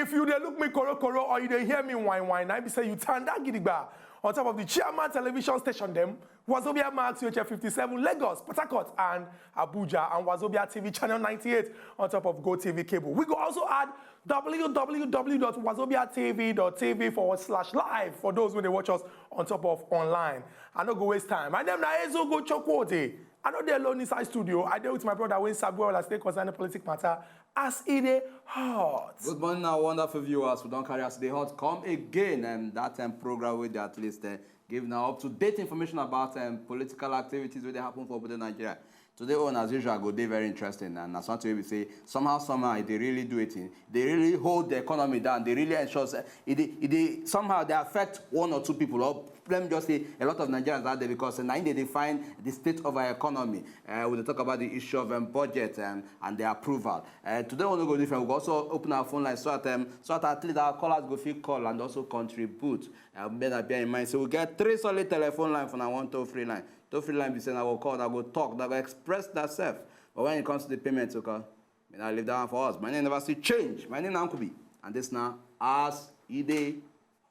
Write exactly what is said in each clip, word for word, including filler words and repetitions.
If you dey look me koro koro or you dey hear me whine whine, I be say you tanda gidigba on top of the chairman television station dem, Wazobia Max U H F fifty-seven, Lagos, Port Harcourt and Abuja, and Wazobia T V channel ninety-eight on top of Go T V cable. We go also add w w w dot wazobia t v dot t v forward slash live for those wey dey watch us on top of online. I no go waste time. My name na Ezogo Chokwode. I no dey alone inside studio. I dey with my brother wey sabi well as e take concern politics matter as e dey hot. Good morning, our wonderful viewers. We don carry as e dey hot come again, and that um, program wey dey at least uh, give na up to date information about um, political activities wey dey happen for obodo Nigeria. Today on, as usual, go dey very interesting, and na something wey be say somehow, somehow, e dey really do wetin, dey really hold the economy down, dey really ensure say e dey, e dey somehow dey affect one or two people, or let me just say a lot of Nigerians out there, because na im dey define the state of our economy. Uh, we dey talk about the issue of um, budget um, and the approval. Uh, today we no go different. We go also open our phone line so that um, so that at least our callers go fit call and also contribute. Uh, make that bear in mind. So we get three solid telephone line for our one toll free line. Toll free line be say na go call, na go talk, na go express themselves. But when it comes to the payment, okay, may I leave that one for us. My name never see change. My name na Nkubi, and this now as e dey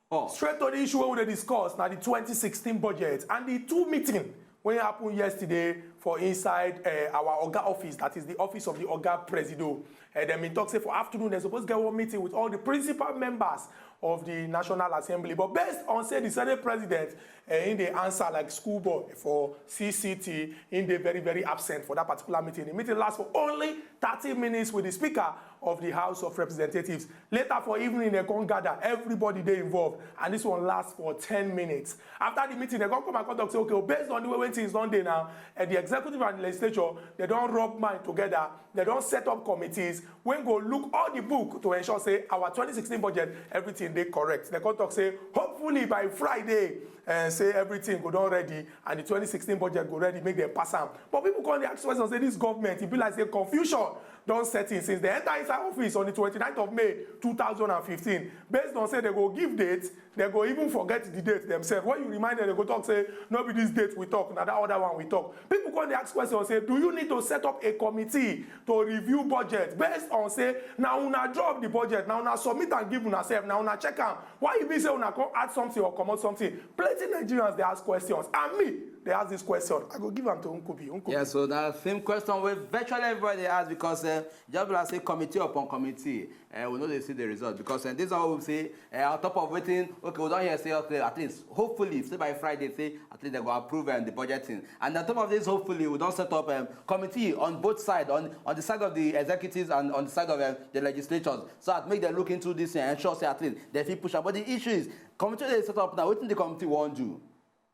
hot. Straight to the issue wey we dey discuss na the twenty sixteen budget and the two meeting wey happen yesterday for inside uh, our oga office, that is the office of the oga presido. Uh, dem bin talk say for afternoon dem suppose get one meeting with all the principal members of the National Assembly, but based on say the senate president uh, im dey answer like schoolboy for C C T, im dey very very absent for that particular meeting. The meeting last for only thirty minutes with the speaker of the House of Representatives. Later for evening, they come gather, everybody dey involved, and this one last for ten minutes. After the meeting, they come come and come talk say, okay, based on the way wey things don dey now, and the executive and the legislature, they don rub mind together, they don set up committees wey go look all the book to ensure say our twenty sixteen budget, everything dey correct. They come talk say hopefully by Friday, uh, say everything go don ready and the twenty sixteen budget go ready, make dem pass am. But people come dey ask question say this government, e be like say confusion don set in since dem enter inside office on the twenty-ninth of May two thousand and fifteen. Based on say dem go give date, dem go even forget the date themselves. When you remind dem, dem go talk say no be this date we talk, na that other one we talk. People come dey ask question say, do you need to set up a committee to review budget? Based on say na una drop the budget, na una submit am give una sef, na una check am. Why e be say una come add something or comot something? Plenty Nigerians dey ask questions, and me dey ask this question. I go give am to Nkubi. Nkubi. Yeah, so na same question wey virtually everybody dey ask, because uh, just be like say committee upon committee, uh, we no dey see the result, because uh, this one we say uh, on top of wetin, okay, we don hear say, okay, at least hopefully say by Friday say at least dem go approve um, the budget thing, and on top of this hopefully we don set up um, committee on both sides, on on the side of the executives and on the side of um, the legislatures, so that make dem look into this and ensure say at least dem fit push am. But the issue is, committee wey dem set up now, wetin the committee wan do?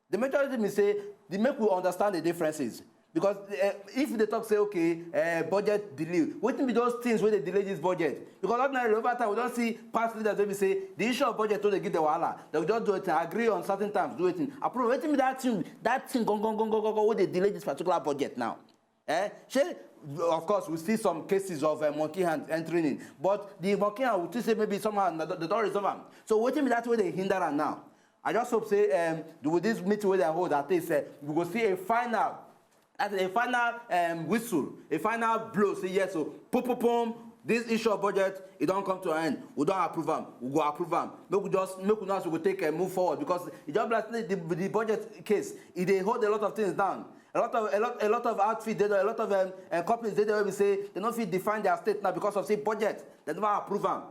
The major thing be say the make we understand the differences, because uh, if they talk say okay, uh, budget delay, wetin be those things wey dey delay this budget? Because ordinarily over time we don see past leaders wey be say the issue of budget no dey give them wahala, they go just do wetin, agree on certain terms, do wetin, approve. Wetin be that thing, that thing gong gong gong gong gong wey dey delay this particular budget now? Eh? Shey, of course, we see some cases of uh, monkey hand entering in, but the monkey hand, we still say maybe somehow na- they don resolve am. So wetin be that wey dey hinder am now? I just hope say um, with this meeting wey dem hold, at least uh, we go see a final, that is a final um, whistle, a final blow. Say yes, so pum pum pum. This issue of budget, e don come to an end. We don approve am. We go approve am. Make we just make we know as we go take uh, move forward, because e just be like say the, the budget case, e dey hold a lot of things down. A lot of a lot a lot of outfit dey there, a lot of um, uh, companies dey there wey be say they no fit define their state now because of say budget, they never approve am.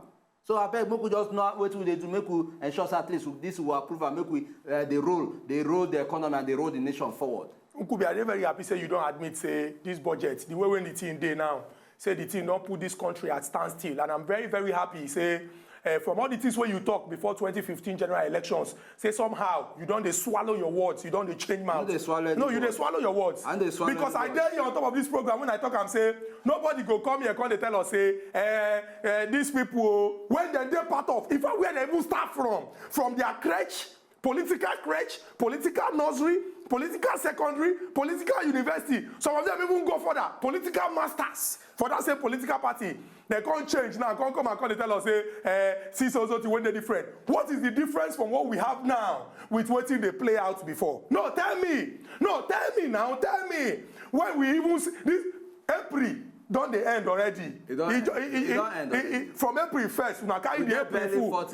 So abeg, make we just know wetin we dey do, make we ensure say at least this we approve am, make we uh, dey roll, dey roll the economy and dey roll the nation forward. Nkubi, I dey very happy say you don admit say this budget, the way wey the thing dey now, say the thing don put this country at standstill, and I'm very very happy say uh, from all the things wey you talk before twenty fifteen general elections, say somehow you don dey swallow your words, you don dey change mouth. No dey swallow any No, you dey word. Swallow your words. I dey swallow Because any I word. Dey here on top of this program when I talk am say nobody go come here come dey tell us say eh, eh, these people o, when dem dey part of, in fact, where dem even start from, from their crèche, political crèche, political nursery, political secondary, political university, some of them even go further, political masters for that same political party. Dem come change now, come come and come dey tell us say eh, see so so thing wey dey different. What is the difference from what we have now with wetin dey play out before? No, tell me. No, tell me now, tell me. When we even see this April, don dey end already. E don e, e, e, e, e, from April first, una carry the April full.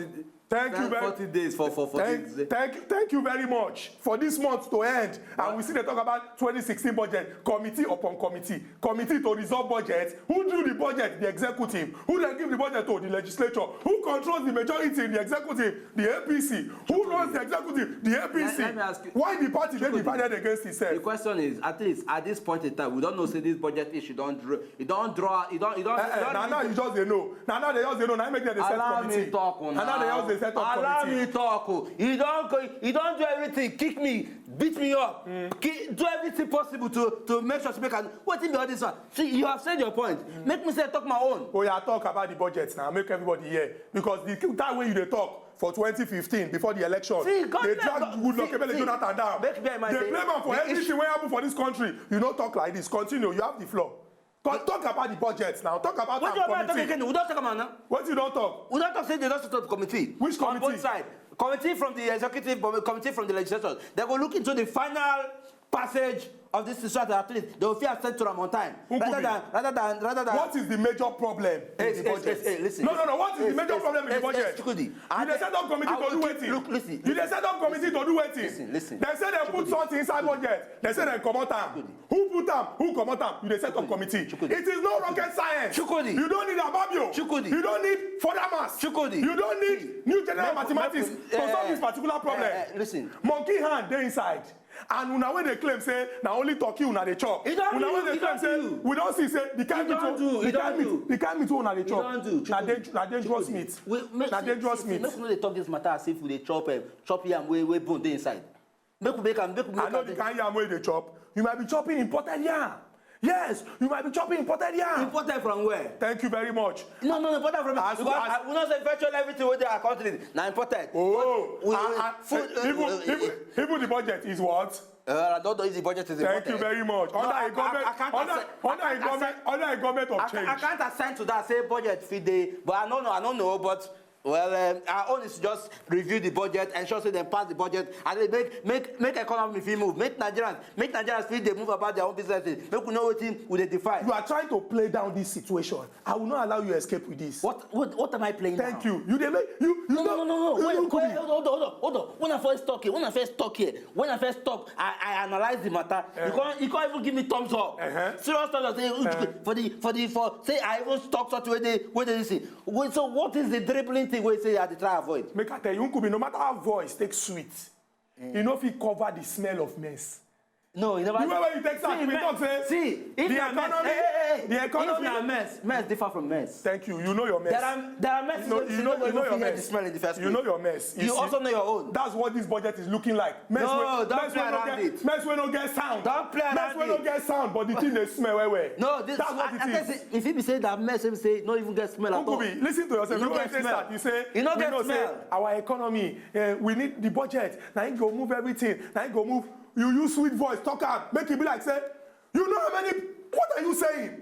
Thank you very, forty days for, for, for thank, thank, thank you very much. For this month to end, and we still dey talk about twenty sixteen budget, committee upon committee, committee to resolve budget. Who do the budget? The executive. Who then give the budget to? The legislature. Who controls the majority in the executive? The A P C. Who runs the executive? The A P C. Let, let me ask you, why the party dey divided against itself? The question is, at least at this point in time, we don't know say this budget issue don't draw. You don't draw. You don't. You don't. Eh, eh, now, now you just dey know. Now, now they just dey know. Now make them dey set committee. Allow me talk. Now they just dey set up committee. Allow me talk. You don't. You don't do everything. Kick me, beat me up. Mm. Ki-, do everything possible to, to make sure to make an. Wetin be all this one? See, you have said your point. Mm. Make me say talk my own. Oh yeah, talk about the budget now. Make everybody hear, because the time wey you dey talk for twenty fifteen, before the election, see, they drag Goodluck Ebele Jonathan down. They blame am for everything wey happen for this country. You no talk like this. Continue. You have the floor. Talk, talk about the budget now. Talk about the committee. Wetin you don talk? We don talk. Wetin you don talk? We don talk say they don set up committee. Which committee? On both sides. Committee from the executive, but committee from the legislature. They go look into the final passage of this instruction, at least they will fit assent to am on time. Rather than, rather than, rather than. What is the major problem in the budget? Hey, listen. No, no, no. What is the major problem in the budget? You dey set up committee to do wetin? Look, listen. You dey set up committee to do wetin? Listen, listen. They say they put something inside budget. They say they comot am. Who put am? Who comot am? You dey set up committee. It is no rocket science. You don't need Akpabio. You don't need further maths. You don't need new general mathematics to solve this particular problem. Listen. Monkey hand dey inside. And una wey dey claim say na only turkey una dey chop. Una wey dey claim say we don see say the kind meat wey una dey chop na dangerous meat. Na dangerous meat. Make we no dey talk this matter as if we dey chop, eh, chop yam wey, wey bone dey inside. Make we make am, make we make am. I know the kind yam wey you dey chop. You might be chopping imported yam. Yes, you might be chopping imported yam. Imported from where? Thank you very much. No, no, imported from where? Because we know say virtually everything wey dey our country na imported. Oh, food, even, even the budget is what? Uh, I don't know if the budget is imported. Thank you very much. Under a government, under a government, under a government of change. I can't assent to that. Say budget fit dey, but I don't know. I don't know, but Well, um, our own is to just review the budget, ensure say dem pass the budget, and then make, make, make economy fit move, make Nigerians, make Nigerians fit dey move about their own businesses. Make we know wetin we dey define. You are trying to play down this situation. I will not allow you escape with this. What, what, what am I playing down? Thank you. You dey make, you, you no, no, no, no. Wait, wait, hold on, hold on, hold on. When I first talk here, when I first talk here, when I first talk, I, I analyze the matter. You can't, you can't even give me thumbs up. Serious thumbs up. Say, for the, for the, for say I even talk such way they, way they listen. Wait, so what is the dribbling thing wey say I dey try avoid? Make I tell you, Nkubi, no matter how voice take sweet, e no fit cover the smell of mess. No, you never. The way wey you take sack, we talk say, see, if the economy, hey, hey, hey, the economy, if na mess, mess differ from mess. Thank you. You know your mess. There are, there are messes wey you know, you know your mess. The smell in the first place. You know your mess. You also know your own. That's what this budget is looking like. Mess wey, don't play around it. Mess wey no get sound. Don't play around it. Mess wey no get sound, but the thing dey smell well well. No, this, that's what it is. If you be say that mess, if you say no even get smell at all. Nkubi, listen to yourself. You no get smell. You say, you no get smell. Our economy, eh, we need the budget. Na it go move everything. Na it go move. You use sweet voice, talk am, make it be like say, you know how many, what are you saying?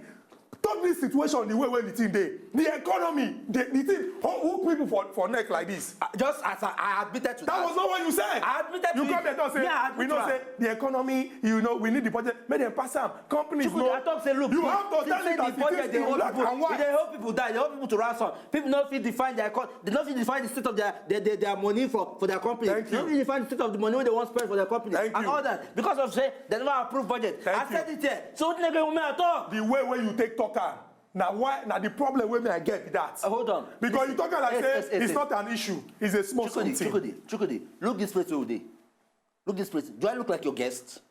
Talk this situation the way wey the thing dey. The economy, the, the thing, hook people for, for neck like this. Uh, just as I, I admitted to that. That was not what you said. I admitted to it. You come here talk say, we know say the economy, you know, we need the budget. Make dem pass am. Companies no. I talk say, look, you have to tell it as it is in black and white. E dey hold people die. E dey hold people to ransom. People no fit define their econ-, they no fit define the state of their, their, their, their money for, for their company. Thank you. They no fit define the state of the money wey they wan spend for their company. Thank you. And all that. Because of say they never approve budget. Thank you. I said it here. So wetin dey go make I talk? The way wey you take talk am, na why, na the problem wey me I get be that. Uh, hold on. Because you talk am like say it's not an issue. It's a small something. Chukwudi, Chukwudi, look this place wey we dey. Look this place. Do I look like your guest?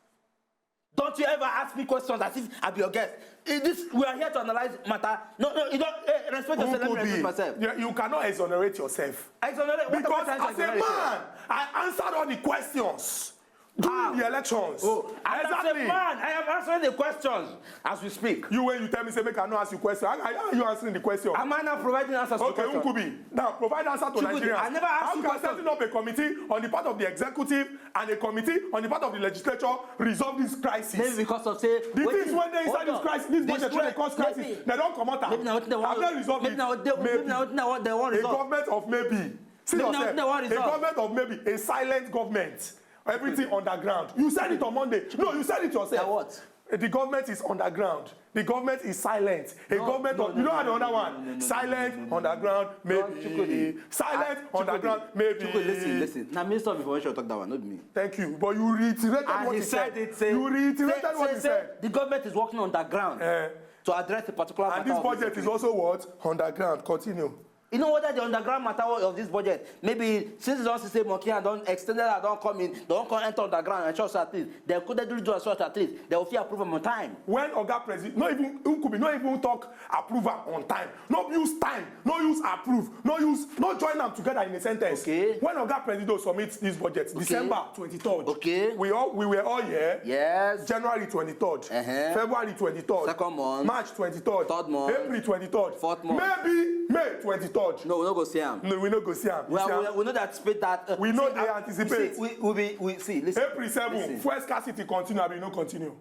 Don't you ever ask me questions as if I be your guest. In this, we are here to analyze matter. No, no, you don't, eh, respect yourself. Let me respect myself. You, you cannot exonerate yourself. Exonerate? Because as a man, I answered all the questions during the elections. Oh, and as a man, I am answering the questions as we speak. You, when you tell me say make I no ask you question, how, how are you answering the question? Am I not providing answers to questions? Okay, Nkubi, now provide answer to Nigerians. I never asked you question. How can setting up a committee on the part of the executive and a committee on the part of the legislature resolve this crisis? Maybe because of say the things wey dey inside this crisis, this budget wey dey cause crisis, they don comot am. Maybe na wetin they want. Have they resolved it? Maybe na wetin they want. Maybe na wetin they want. They want resolve. A government of maybe. See yourself. A government of maybe. A silent government. Everything underground. You said it on Monday. No, you said it yourself. That what? The government is underground. The government is silent. A No, government, no, of, no, you don't no, have no, another no, one. no, no, no, Silent, no, no, no. Underground, Don maybe. Chukwudi, Silent, ah, Underground, Chukwudi, maybe. Chukwudi, listen, listen. Now, Minister of Information talk that one, not me. Thank you. But you reiterated And what he he said said. it. Say, You reiterated say, what say, he say said. The government is working on the ground Eh. To address the particular And matter this of budget is insecurity. Also what? Underground. Continue. You know whether the underground matter of this budget, maybe since they don't say monkey and don't extend that, don't come in, they don't come enter underground and show us at least. They could do it to us at least. They will feel approval on time. When Oga President, not even who could be not even talk approval on time. No use time, no use approve, no use no join them together in a sentence. Okay. When Oga President submits this budget, December twenty-third. Okay. We all we were all here. Yes. January twenty-third. Uh-huh. February twenty-third. Second month. March twenty-third. Third month. April twenty-third. Fourth month. Maybe May twenty-third. No, we no go see am. No, we no go see am. You Well, see am? We, we know that space that. Uh, We know see, they uh, anticipate. We, see, we, we, we see. Listen. April seven. Listen. Fuel scarcity continue. Abi no continue.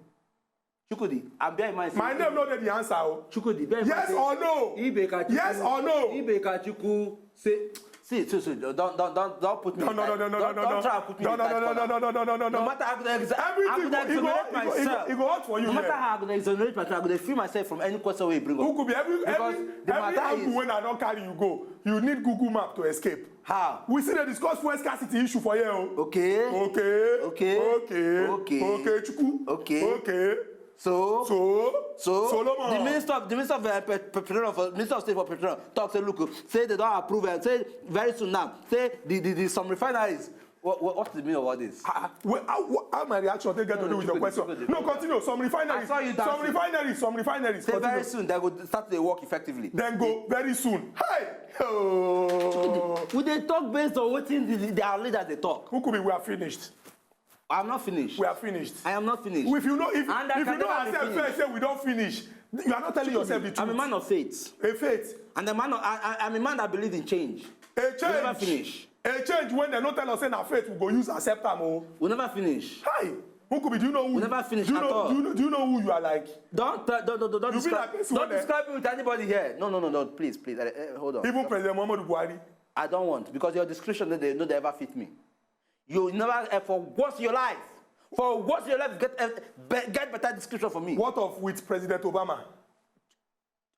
Chukwudi, I'm bearing in mind. My name no dey the answer o. Chukwudi, bear in mind Yes say or no? Ibeka Chukwu, Yes or no? Ibeka Chukwu say. See, so, so, don't, don't, don't, don't put me. No, no, no, inside. no, no, Don't, no, don't no, try and put me no, in that no, no, corner. no, no, no, no, no, no. No matter how good I, I Everything could go, it go, exonerate it go, it go, myself. it go hot for you No matter here. How I could exonerate myself, I could feel myself from any question where you bring up. Who could be every Because every the every matter angle is when I don carry you go, you need Google map to escape. How? We still dey discuss fuel scarcity issue for here o. Okay. Okay. Okay. Okay. Okay. Okay. Chukwu. Okay. Okay. So, So. so, Solomon. The minister of the minister of uh, pe- pe- petroleum, for, minister of state for petroleum, talk say look, say they don't approve it. Say very soon now. Say the the, the some refineries. What, what what's the meaning of all this? Ah, well, how, how my reaction take get to No, do no, with your Chukwudi, question? Chukwudi, No, Chukwudi. Continue. Some refineries. I saw you Some dancing. Refineries. Some refineries. Say very Continue. Soon they go start to work effectively. Then go very soon. Hey. Oh. We dey talk based on wetin the, the, our leaders dey talk. Who could be? We are finished. I'm not finished. We are finished. I am not finished. If you know, if, And I if you can know never be ourselves first, finished. Say we don't finish. You are not telling yourself the truth. I'm a man of faith. A faith. And a man of, I, I, I'm a man that believes in change. A change. Never finish. A change when they no tell us say na faith we go use accept am o. We never finish. Hi. Who could be? Do you know who? We never finish do you at know, all. Do you know, do you know who you are like? Don't uh, don't don't don't, don't You be describe, like person don't wey- describe me with anybody here. No no no no. Please please uh, uh, hold on. Even President Muhammadu Buhari. I don't want because your description no dey no dey ever fit me. You never uh, for what's your life? For what's your life get uh, be, get better description for me. What of with President Obama?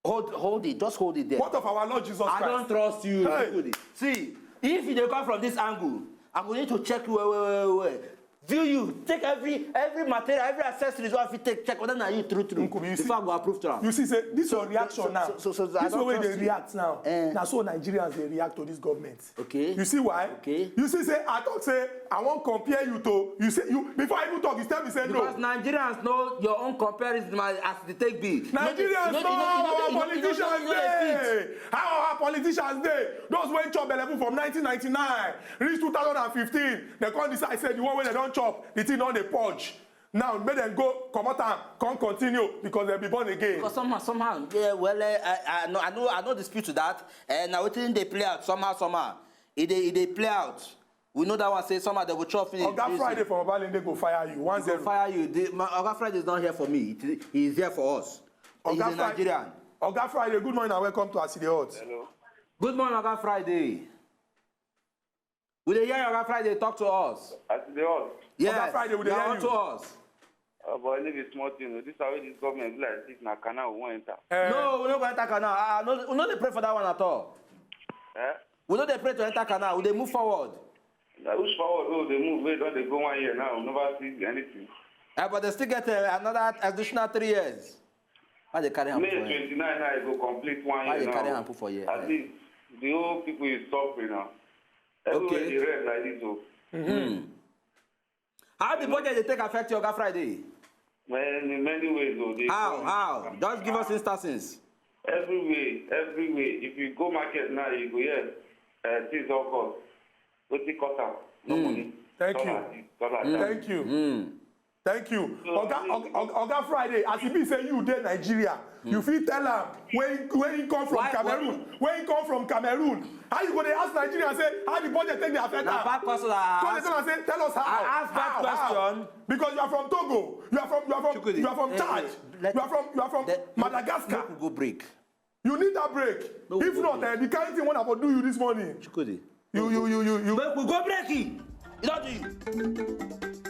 Hold hold it, just hold it there. What of our Lord Jesus I Christ? Don't trust you. Hey. Chukwudi. See, if you dey come from this angle, I go need to check you well well well well. View you, take every every material, every accessories wey I fit take check whether na you true true. Nkubi, you see- Before I go approve to am. You see, say this your reaction so- now. so- so- so I This don't way they trust you. React now. Eh. Now so Nigerians they react to this government. Okay. You see why? Okay. You see, say I talk, say I won't compare you to. You see, you before I even talk, you tell me say Because no. Nigerians know your own comparison as the take be. You know the- Nigerians you know you how our you you politicians you know the fit. Dey. How our politicians dey. Those wey chop belle full from nineteen ninety-nine reach two thousand and fifteen, they come decide say the one wey they don chop, the thing don dey purge. Now make dem go comot am, come continue because dem be born again. Because somehow, somehow, yeah, well, uh, I, I know, I know, I no dispute to that. And now wetin dey play out somehow, somehow, e dey, e dey play out. We know that one say somehow they go chop finish. Oga This Friday thing. From Obalende go fire you one Go zero. Fire you. The, my, Oga Friday is not here for me. He, he is here for us. He's Oga a Fri- Nigerian. Oga Friday, good morning and welcome to As E Dey Hot. Hello. Good morning, Oga Friday. We dey hear Oga Friday talk to us. As e dey hot. Yes, Friday, we dey you hear are you. To us. Oh boy, no be small thing o. This one wey this government be like this na canal we wan enter. Eh, No, we no go enter canal. Ah, no, we no dey pray for that one at all. Eh? We no dey pray to enter canal. We dey move forward. Na which forward wey we dey move wey don dey go one year now, we never see anything. Eh, but they still get uh, another additional three years. Why they carry am May for here? Twenty-nine now e go complete one Why year they carry now. Am put for here? At least the whole people is suffering now. Everywhere Okay. Dey red like this o. Mm-hmm. How the budget dey take affect you, Oga Friday? Man, in many ways o. Dey How? come- How? Just give us instances. Every way, every way. If you go market now, you go hear uh, things don cost. Wetin cost am? No Mm. Money. Thank you. Dollar this, dollar Mm. that. Thank you. Mm. Thank you. So, Oga, I mean- Oga, Oga, Oga Friday, as e be say you dey Nigeria, you fit tell am when when he come from Why- Cameroon, when he come from Cameroon, how you go dey ask Nigeria say how the budget take dey affect Na am? bad question I So they ask. Tell am say tell us how. I ask bad How? How? Question. Because you are from Togo, you are from you are from Chukwudi, you are from eh, Chad, eh, let- you are from you are from let- Madagascar. Make we go break. You need that break. No, we If go not, break. Eh, the kind thing wey I for do you this morning. Chukwudi. You you you you you. Make we go break it. You don't do it.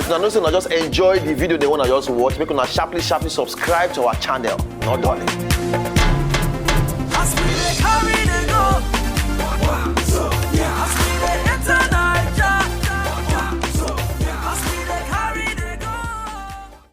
Una know say una just enjoy the video dem wey una just watch, make una sharply sharply subscribe to our channel. No darling.